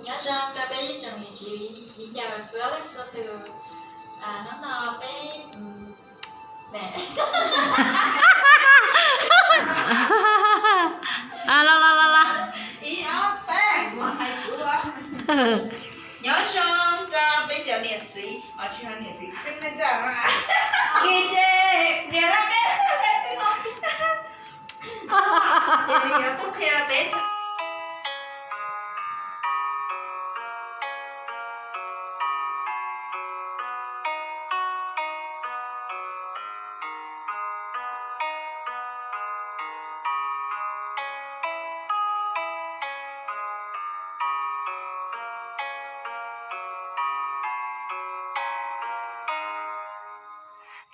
Nyob zoo rau peb ib tsoom niam txiv viv ncaus txhua leej txhua tus. Hnub no peb, los los los los. Nyob zoo rau peb cov niam txiv, os tsis yog niam txiv, tij neej tsa no. Ces niam laj peb, ces yuav tuaj qhia peb.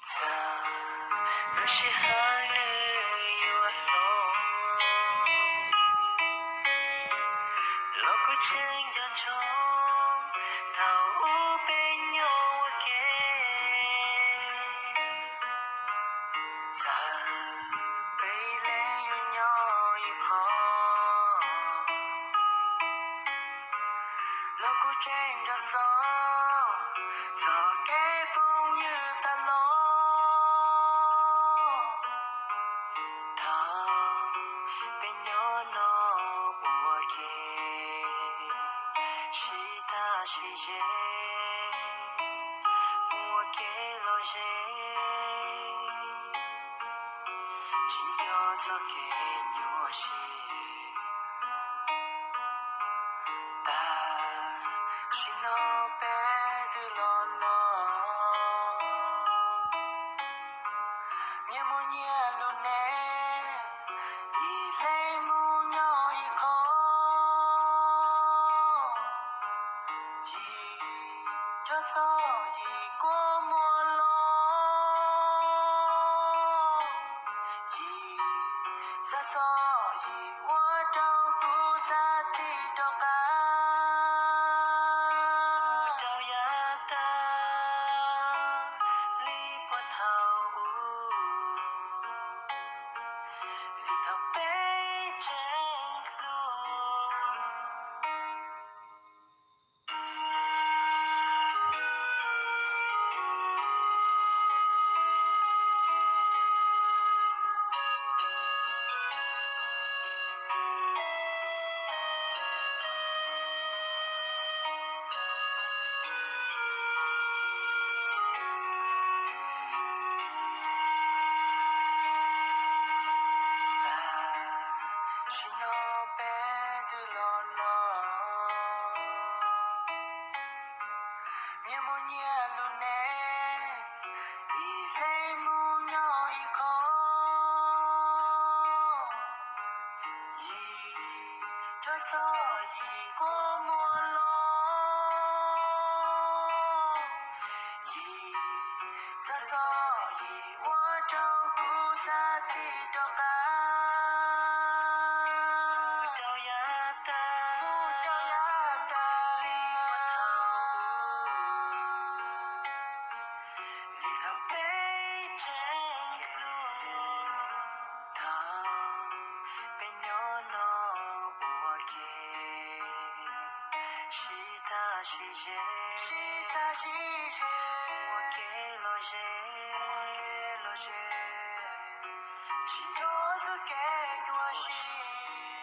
Txawm lub sij hawm nws yuav hlob, los kuv tseem nco ntsoov thaum ub peb nyob ua ke. Txawm peb ib leeg yuav nyob ib qho, los kuv tseem nco txog txoj kev phooj ywg tas los. Thaum peb nyob no ua ke, sib tham sib ze, ua ke lom zem, tsis nco txoj kev nyuaj siab. Tam sim no peb twb los laus, nyias mus nyias lub neej, ib leeg mus nyob ib qho. Yim txoj yim kua muag los, yim txoj yim ua rau kuv xav tig rov qab. Kuv rau yav tag li puag thaum ub, li thaum peb tseem hlub. Tam sim no peb twb los laus, nyias mus nyias lub neej, ib leeg mus nyob ib qho. Yim txoj yim kua muag los, yim txoj yim ua rau kuv xav tig rov qab. Kuv rau yav tag, kuv rau yav tag li puag thaum ub, li thaum peb tseem hlub. Thaum peb nyob no ua ke, sib tham sib ze, sib tham sib ze, ua ke lom zem, ua ke lom zem, tsis nco txoj kev nyuaj siab.